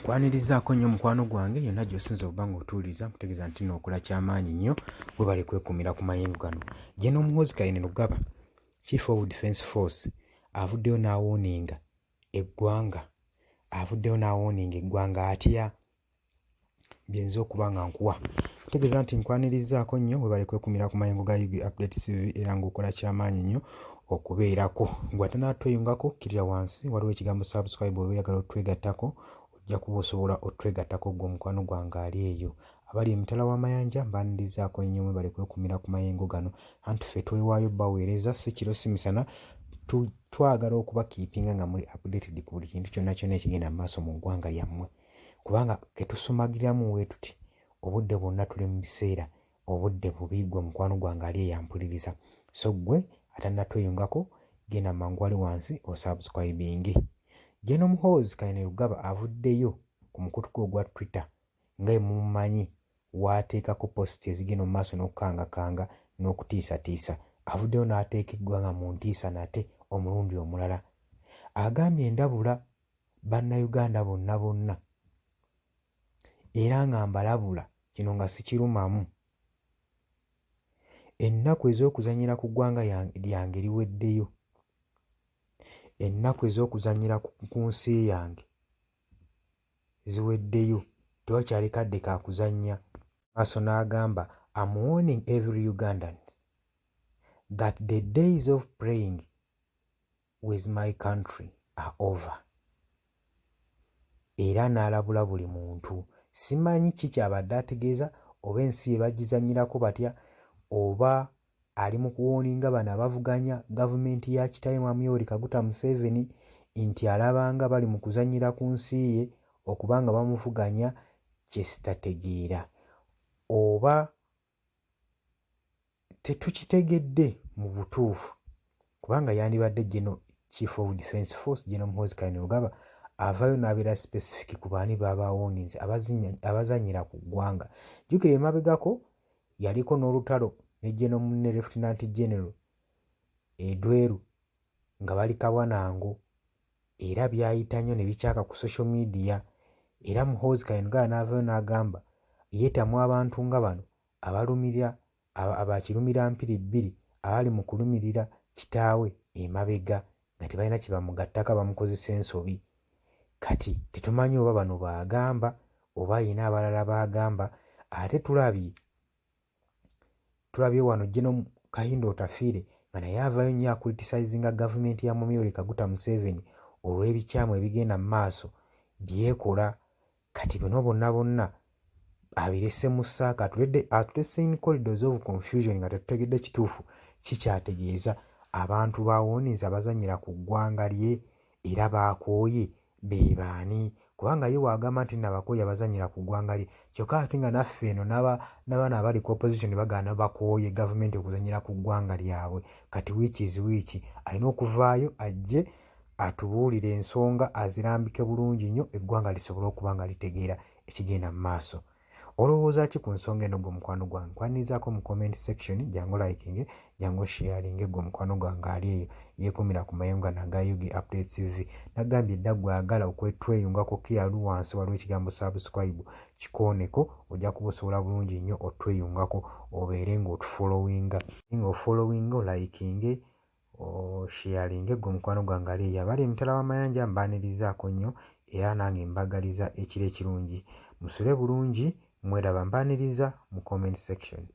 Nkwanirizaako nnyo mukwano gwange yonna gy'osinze okuba ng'otuwuliriza, nkutegeeza nti nno okola kyamaanyi nnyo, webale kwekuumira ku mayengo gano. General Muhoozi Kainerugaba, Chief of Defence Force avuddeyo n'awooninga eggwanga, avuddeyo n'awooninga eggwanga atya? Byenze okuba nga nkuwa ntegeeza nti nkwanirizaako nnyo, webale kwekumira ku mayengo ga Ug Update TV era ng'okola kyamaanyi nnyo okubeerako. Gwe atanatweyungako, kkirira wansi waliwo ekigambo subscribe, oba oyagala otwegattako ojja kuba osobola otwegattako. Gwe omukwano gwange ali eyo abali emitala w'amayanja, mbaanirizaako nnyo, mwebale kwekumira ku mayengo gano, anti ffe twewaayo baweereza si kiro si misana, twagala okubakiipinga nga muli updated ku buli kintu kyonna kyonna ekigenda mu maaso mu ggwanga lyammwe, kubanga ketusumagiramu weetuti obudde bwonna tuli mu biseera obudde bubi. Gwe mukwano gwange ali eyampuliriza, so ggwe atannatweyungako, genda mangu wali wansi osubscribinge. General Muhoozi Kainerugaba avuddeyo ku mukutu gwe ogwa Twitter nga emumumanyi, waateekako post ezigenda mu maaso n'okukangakanga n'okutiisatiisa. Avuddeyo n'ateeka eggwanga mu ntiisa nate omulundi omulala. Agambye, "Ndabula Bannayuganda bonna bonna era nga mbalabula kino nga sikirumamu, ennaku ez'okuzannyira ku ggwanga lyange liweddeyo, ennaku ez'okuzannyira ku nsi yange ziweddeyo, tewakyali kadde ka kuzannya." Maaso n'agamba, "Am warning every Ugandan that the days of playing with my country are over." Era n'alabula buli muntu. Simanyi ki kyabadde ategeeza, oba ensi ye bagizannyirako batya, oba ali mu kuwooninga bano abavuganya gavumenti ya kitaawe Mwami Yoweri Kaguta Museveni nti alabanga bali mu kuzannyira ku nsi ye okuba nga bamuvuganya, kye sitategeera oba tetukitegedde mu butuufu, kubanga yandibadde General Chief of Defence Force General Muhoozi Kainerugaba avaayo n'abeera specific ku baani b'aba awooninze abazannyira ku ggwanga. Jjukira emabegako yaliko n'olutalo ne General munne Lieutenant General Edweru nga bali Kabwanango, era byayita nnyo ne bikyaka ku social media, era Muhoozi Kainerugaba n'avaayo n'agamba yeetamwa abantu nga bano abalumira abakirumira mpiri bbiri abali mu kulumirira kitaawe emabega nga tebalina kye bamugattako, bamukozesa ensobi. Kati tetumanyi oba bano baagamba oba ayina abalala baagamba. Ate tulabye wano General Kahinda Otafiire nga naye avaayo nnyo acriticizinga gavumenti ya Mwami Yoweri Kaguta Museveni olw'ebikyamu ebigenda mu maaso byekola. Kati bino bonna bonna abirese mu ssaaka, atulese in corridors of confusion nga tetutegedde kituufu kikyategeeza abantu bawooninze abazannyira ku ggwanga lye era baakooye be baani, kubanga ye waagamba nti nabakooye abazannyira ku ggwanga lye, kyokka ate nga naffe eno n'abaana abali ku opposition bagaana bakooye gavumenti okuzannyira ku ggwanga lyabwe. Kati which is which? Alina okuvaayo ajje atubuulire ensonga, azirambike bulungi nnyo, eggwanga lisobole okuba nga litegeera ekigenda mu maaso. Olowooza ki ku nsonga eno, gwe mukwano gwange? Nkwanirizaako mu comment section, jangu likinge, jangu sharinge. Gwe mukwano gwange ali eyo yeekumira ku mayengo gano aga Ug Update TV, nagambye dda gwe agala okwetweyungako, kiralu wansi waliwo ekigambo subscribe, kikooneko, ojja kuba osobola bulungi nnyo otweyungako, obeere ng'otufollowinga, ng'ofollowinga, olikinge, osharinge. Gwe omukwano gwange ali eyo abali emitala w'amayanja, mbaanirizaako nnyo era nange mbagaliza ekiro ekirungi, musule bulungi, mweraba. Mbaaniriza mu comment section.